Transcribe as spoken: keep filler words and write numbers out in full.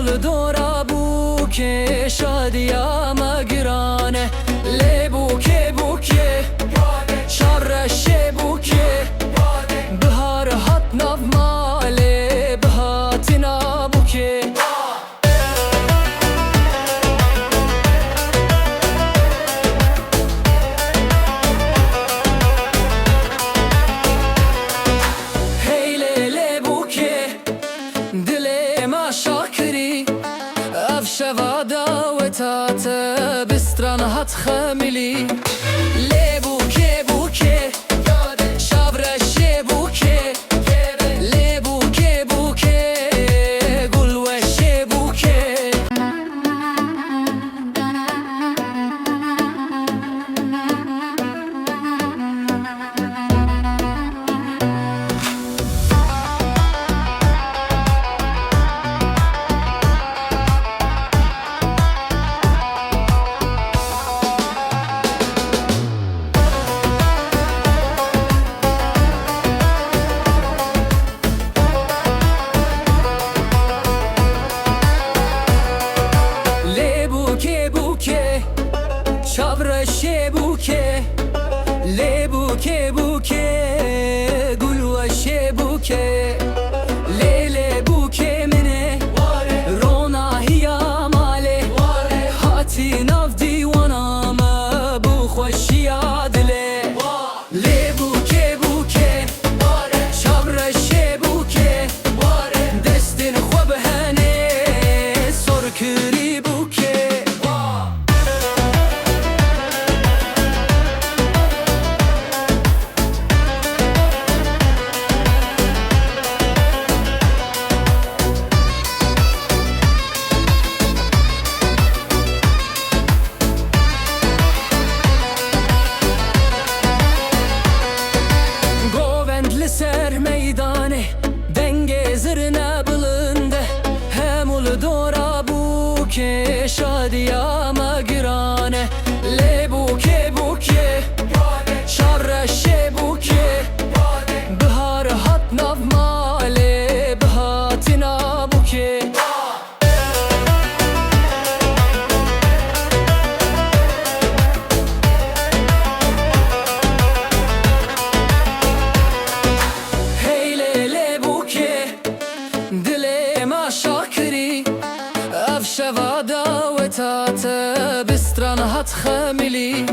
Li dora bûkê şadiya me giran e. Lê bûkê, bûkê, çavreşê bûkê, bihar hat nav malê, bi hatina bûkê. Hey lê, lê bûkê, dilê me şakirî, ev şeva daweta te bi stran hat xemilî. Lê bûkê, bûkê, çavreşê bûkê, lê bûkê, bûkê, gulweşê bûkê. Lê bûkê, bûkê, çavreşê bûkê, lê bûkê, bûkê, gulweşê bûkê, lê, lê bûkê min e, ronahiya malê, hatî nav dîwana me, bi xweşiya dilê. Lê bûkê, bûkê, çavreşê bûkê, destên xwe bi henê sor kirî bûkê. Govend li ser meydanê, dengê zirne bilind e. Hemû li dora bûkê şadiya me giran e. Lê bûkê, bûkê, çavreşê bûkê, bihar hat nav malê, bi hatina bûkê. Hey lê, lê bûkê, dilê me şakirî, ev şeva daweta te bi stran hat xemilî.